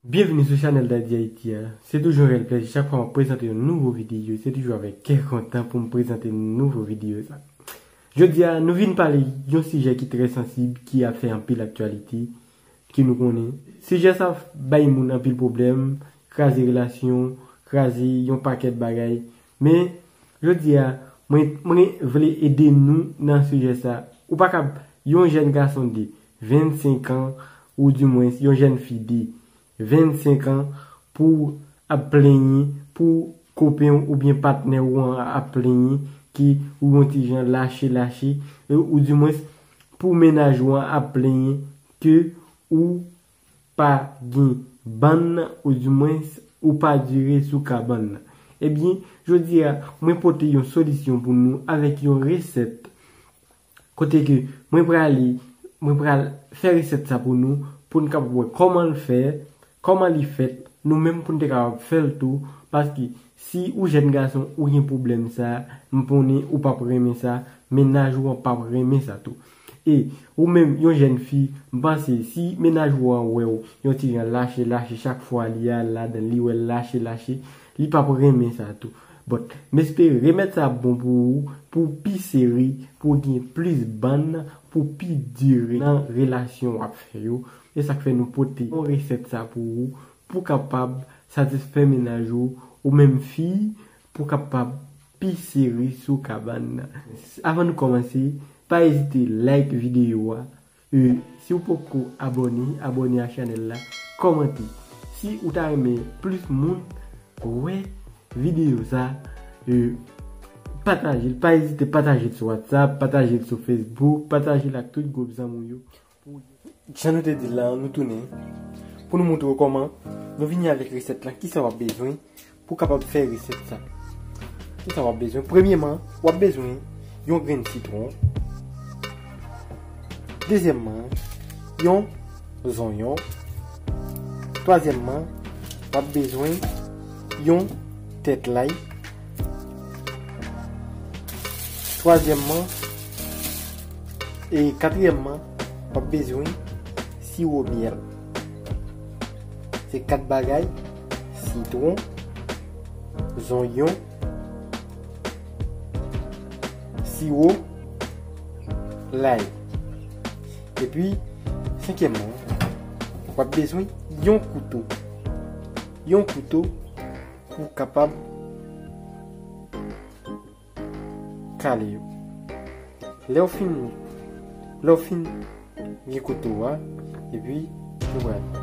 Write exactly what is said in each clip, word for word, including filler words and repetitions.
Byenvini sou chanèl Daddy Haiti a. Se toujou yon rèl plèzi chak fwa m ap prezante yon nouvo videyo. Se toujou avèk kè kontan pou m prezante nouvo videyo sa. Jodi a, nou vin pale yon sijè ki trè sansib, ki ap fè anpil aktyalite, ke nou konnen. Sijè sa bay moun anpil pwoblèm, kraze relasyon, kraze yon pakèt bagay. Men, jodi a, mwen, mwen vle ede nou nan sijè sa. Ou pa kab, yon jèn gason de vennsenk an, ou dimwens yon jèn fi de vennsenk an, pou ap plenyen, pou kopen w oubyen patnè w an ap plenyen, ke ou yon ti jan lache lache, e, ou dimwens pou mennaj ou an ap plenyen ke ou pa gen bann, ou dimwens ou pa dire sou kabann nan. Ebyen, jodi a, mwen pote yon solisyon pou nou avèk yon resèt. Kote ke mwen prale, mwen pral fè resèt sa pou nou, pou n kapab wè kòman l fè, kòman li fèt, nou menm pou n te kapab fè l tou, paske si ou jèn gason, ou gen pwoblèm sa, m konnen ou p ap renmen sa, mennaj ou an p ap renmen sa tou. E ou menm, yon jèn fi, m panse, si mennaj ou an wè w yon ti jan lache, lache, chak fwa li al ladan l, li wè l lache, lache, li p ap renmen sa tou. But, m espere remèd sa ap bon pou ou, pou w pi sere, pou w gen plis bann, pou w pi dire nan relasyon w ap fè yo. E sa k fè nou pote yon resèt sa pou ou, pou w kapab satisfè mennaj ou, ou menm fi, pou w kapab pi sere sou kabann nan. Avan nou kòmanse, pa ezite like videyo a, E, si w poko abòne, abòne a chanèl la, kòmante. Si ou ta renmen plis moun wè videyo sa, e, pataje l. Pa ezite pataje l sou WhatsApp, pataje l sou Facebook, pataje l ak tout gwoup zanmi w yo. Jan nou te di l la, nou tounen pou nou montre w kòman nou vini avèk resèt la, kisa w ap bezwen pou w kapab fè resèt sa. Kisa w ap bezwen? Premyeman, w ap bezwen yon grenn sitwon. Dezyèmman, yon zonyon. Twazyèmman, w ap bezwen yon tèt lay. Twazyèmman, e katriyèmman, w ap bezwen siwo myèl. Se kat bagay, sitwon, zonyon, siwo, lay. Epi, senkyèmman, w ap bezwen yon kouto. Yon kouto pou w kapab kale yo. Lè w fin, lè w fin gen kouto a, epi nou pral.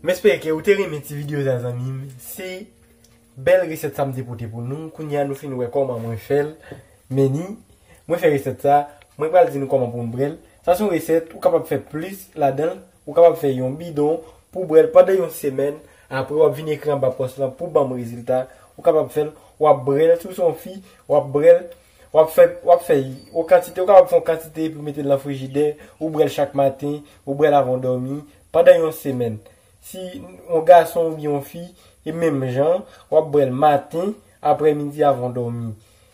M espere ke ou te renmen ti videyo sa, zanmi m. Se bèl resèt sa m te pote pou nou. Kounye a nou fin wè kòman mwen fè l. Men ni, mwen fè resèt sa. Mwen pral di nou kòman pou nou bwè l. Sa se yon resèt, ou kapab fè plis ladan l. Ou kapab fè yon bidon pou bwè l pandan yon semèn. Apre, w ap vin ekri anba pòs lan pou ban m rezilta. Ou kapab fè l, w ap bwè l. Si w se yon fi, w ap bwè l. W ap fè, w ap fè yon kantite, ou kapab fè yon kantite epi w mete l nan frijidè. Ou bwè l chak maten, ou bwè l avan w dòmi, pandan yon semèn. Si yon gason oubyen yon fi, e menm jan, w ap bwè l maten, aprèmidi, avan w dòmi.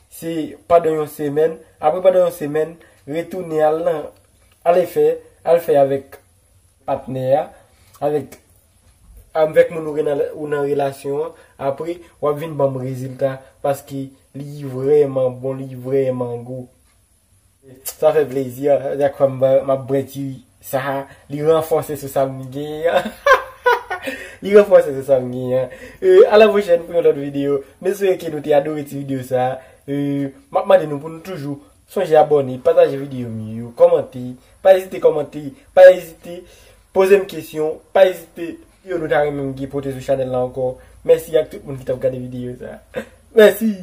Se pandan yon semèn. Apre, pandan yon semèn, retounen al nan, al fè, al fè avèk patnè a, avèk, avèk moun ou gen nan, ou nan relasyon an. Apre, w ap vin ban m rezilta, paske li vrèman bon, li vrèman gou. Sa fè plezi, a. Chak fwa m ba, m ap bwè ti sa, li ranfòse sou sa m gen an. Li ranfòse sou sa m gen an. E, a la pwochèn pou yon lòt videyo. M espere ke nou te adore ti videyo sa. E, m ap mande nou pou nou toujou sonje abòne, pataje videyo m yo, kòmante. Pa ezite kòmante, pa ezite poze m kesyon, pa ezite yo nou ta renmen m gen pote sou chanèl la ankò. Mèsi ak tout moun ki t ap gade videyo sa. Mèsi!